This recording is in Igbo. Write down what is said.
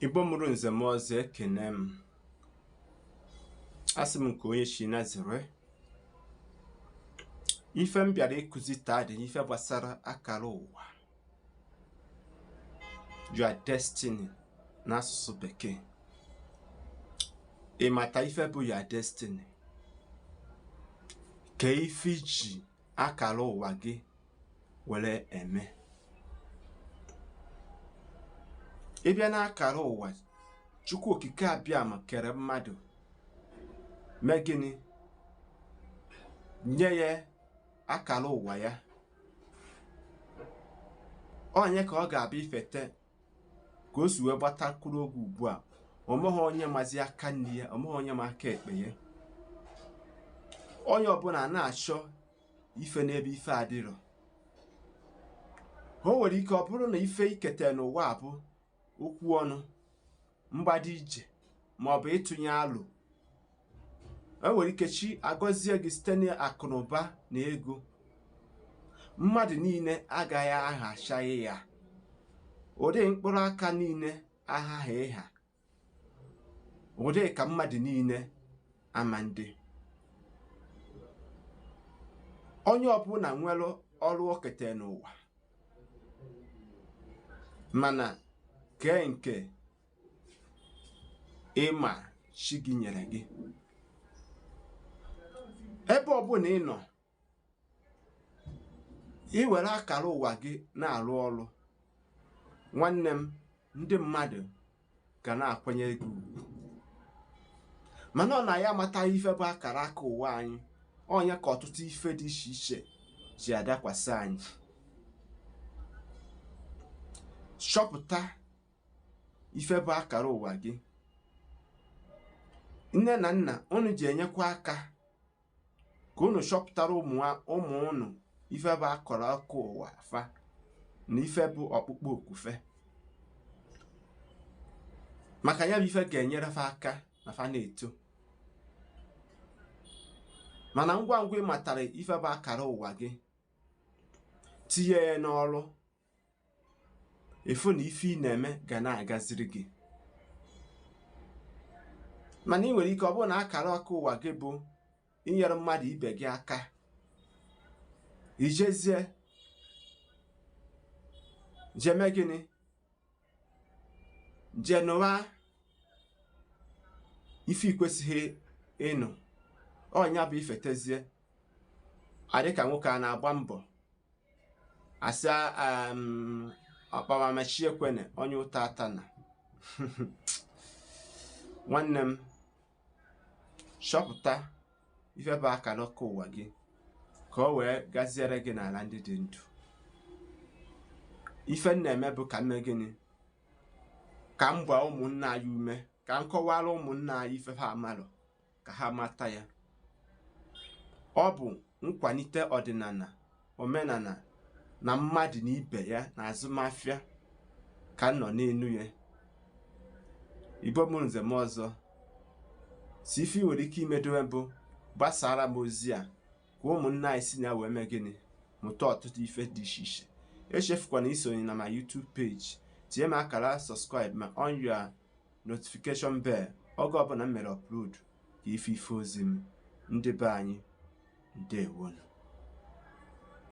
Igbo mụrụ nze mụọ ọzọ, ekene m. Asị m nke onye chi na zere. Ife m bịara ịkụzi taa dị n'ife gbasara akara ụwa, your destiny n'asụsụ bekee. Ị mata ife bụ your destiny? Kee ife i ji akara ụwa gị were eme? Ị bịa n'akara ụwa, Chukwu Okike Abịama kere mmadụ, mee gịnị? Nye ya akara ụwa ya. Onye ka ọ ga-abịa ifete ka o si wee gbatakwuru oge ugbu a, o meghị onye mazi aka nri ya, o meghị onye ma aka ekpe ya. Onye ọbụla na-achọ ife n'ebe ife adịrọ. O nwere ike ọ bụrụ na ife i kete n'ụwa bụ okwu ọnụ, mgbado ije, ma ọ bụ ịtụnye alụ. E nwere ike chi agọzie gị site n'akụ na ụba na ego. Mmadụ niile agaghị ahachaghị ya, ụdị mkpụrụ aka niile aghaghị ịha, ụdị ka mmadụ niile ama ndị. Onye ọbụla nwere ọrụ o kete n'ụwa, mana kee nke ịma chi gị nyere gị. Ebe ọbụla ị nọ, ị were akara ụwa gị na-arụ ọrụ, nwanne m, ndị mmadụ ga na-akwanyere gị ugwu. Mana ọ na ya amataghị ife bụ akara aka ụwa anyị, onye ka ọtụtụ ife dị iche iche ji adakwasị anyị. Chọpụta ife bụ akara ụwa gị. Nne na nna unu ji enyekwa aka ka unu chọpụtara ụmụ unu ife bụ akara aka ụwa fa na ife bụ ọkpụkpọ oku fe, maka ya bụ ife ga-enyere fa aka na fa na-eto. Mana ngwa ngwa ị matara ife bụ akara ụwa gị, tinye ya n'ọrụ, ị fụ na ife ị na-eme ga na-agaziri gị. Mana ị nwere ike ọ bụrụ na akara aka ụwa gị bụ inyere mmadụ ibe gị aka, ijezie jee mee gịnị? Jee nụwa ife ikwesịghị ịnụ. Ọnya bụ ifetezie adị ka nwoke a na-agba mbọ asị ọkpawamachi ekwene onye ụta ata na. Nwanne m, chọpụta ife bụ akara aka ụwa gị ka o wee gaziere gị n'ala ndị dị ndụ. Ife m na-eme bụ ka m mee gịnị? Ka m gbaa ụmụnna anyị ume, ka m kọwara ụmụnna anyị ife ha amarọ ka ha mata ya. Ọ bụ nkwalite ọdịnala, omenala na mmadụ na ibe ya na azụmahịa ka m nọ n'enu ya. Igbo mụrụ nze mụọ ọzọ, si ife ị nwere ike imedowe bụ gbasara m ozi a ka ụmụnna anyị si na ya wee mee gịnị? Mụta ọtụtụ ife dị iche iche. Echefukwana isonye na my YouTube page, tinye m akara subscribe ma on your notification bell oge ọbụla m mere upload ka ife ife ozi m. Ndị be anyị, ndewonu.